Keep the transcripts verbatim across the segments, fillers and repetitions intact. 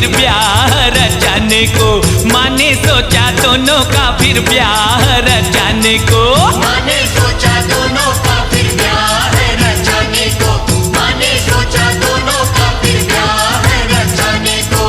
फिर ब्याह रचाने को, माने सोचा दोनों का फिर ब्याह रचाने को। माने सोचा दोनों का फिर ब्याह रचाने को, माने सोचा दोनों का फिर ब्याह रचाने को।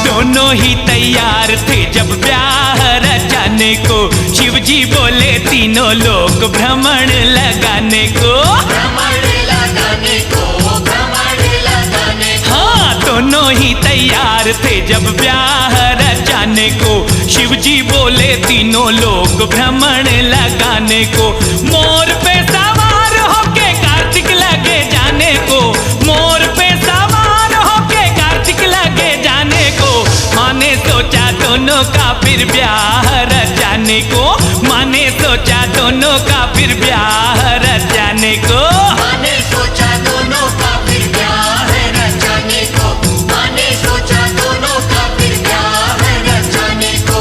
दोनों ही तैयार थे जब ब्याह रचाने को, शिव जी बोले तीनों लोक भ्रमण लगाने को। भ्रमण लगाने को, भ्रमण लगाने को। हाँ, दोनों ही तैयार थे जब ब्याह रचाने को, शिव जी बोले तीनों लोक भ्रमण लगाने को। मोर पे सवार होके कार्तिक लगे जाने को, मोर पे सवार होके कार्तिक लगे जाने को। माने सोचा दोनों का फिर ब्याह रचाने को, माने सोचा दोनों का फिर ब्याह रचाने को। माने सोचा दोनों का फिर ब्याह रचाने को, माने सोचा दोनों का फिर ब्याह रचाने को।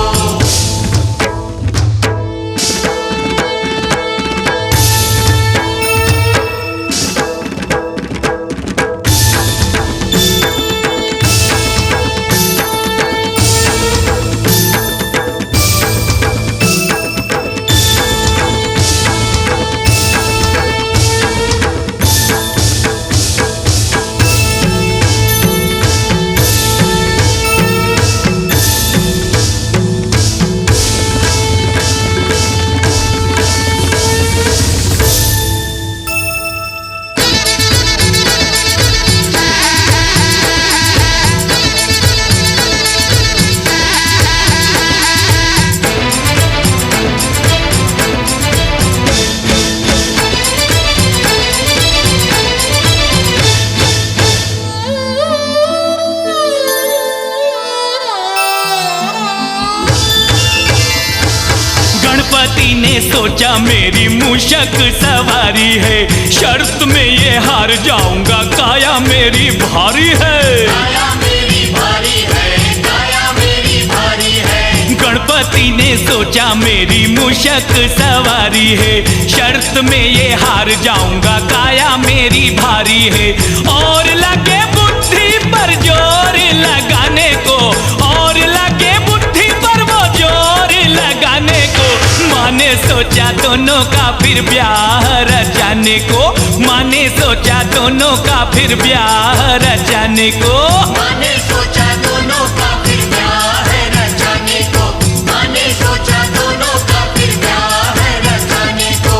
गणपति ने सोचा मेरी मूषक सवारी है, शर्त में ये हार जाऊंगा, काया मेरी भारी है। काया मेरी भारी है, काया मेरी भारी है। गणपति ने सोचा मेरी मूषक सवारी है, शर्त में ये हार जाऊंगा, काया मेरी भारी है। और लगे बुद्धि पर जोर लगाने को, और लगे बुद्धि पर वो जोर लगाने को। माने सोचा दोनों का फिर ब्याह रचाने को, माने सोचा दोनों का फिर ब्याह रचाने को। माने सोचा दोनों का फिर ब्याह रचाने को, माने सोचा दोनों का फिर ब्याह रचाने को।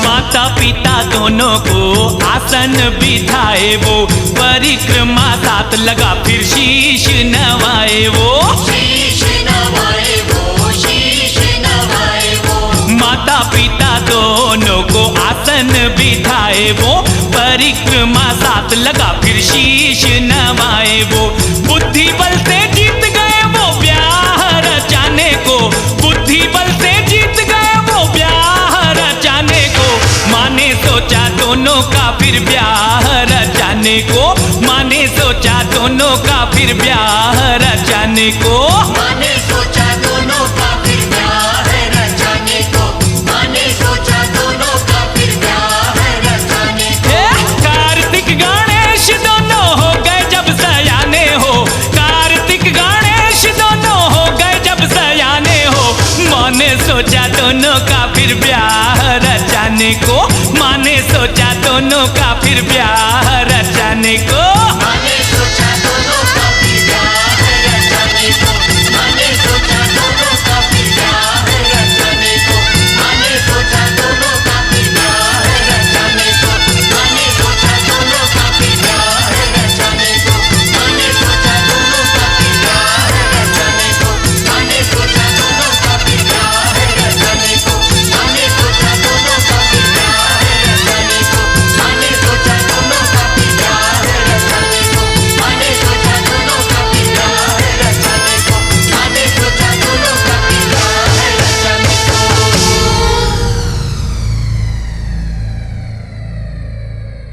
माता पिता दोनों को आसन बिठाए वो, परिक्रमा सात लगा फिर शीश नवाए वो। शीश नवाए वो, शीश नवाए वो। माता पिता दोनों को आसन बिठाए वो, परिक्रमा सात लगा फिर शीश नवाए वो। बुद्धि बल से जीत गए वो ब्याह रचाने को, बुद्धि बल से जीत गए वो ब्याह रचाने को। माने सोचा दोनों का फिर ब्याह रचाने को, माने सोचा दोनों का फिर ब्याह रचाने को। माने सोचा दोनों का फिर ब्याह रचाने को, माने सोचा दोनों का फिर ब्याह रचाने को। ए, कार्तिक गणेश दोनों हो गए जब सयाने हो, कार्तिक गणेश दोनों हो गए जब सयाने हो। माने सोचा दोनों का फिर ब्याह रचाने को, माने सोचा दोनों का फिर ब्याह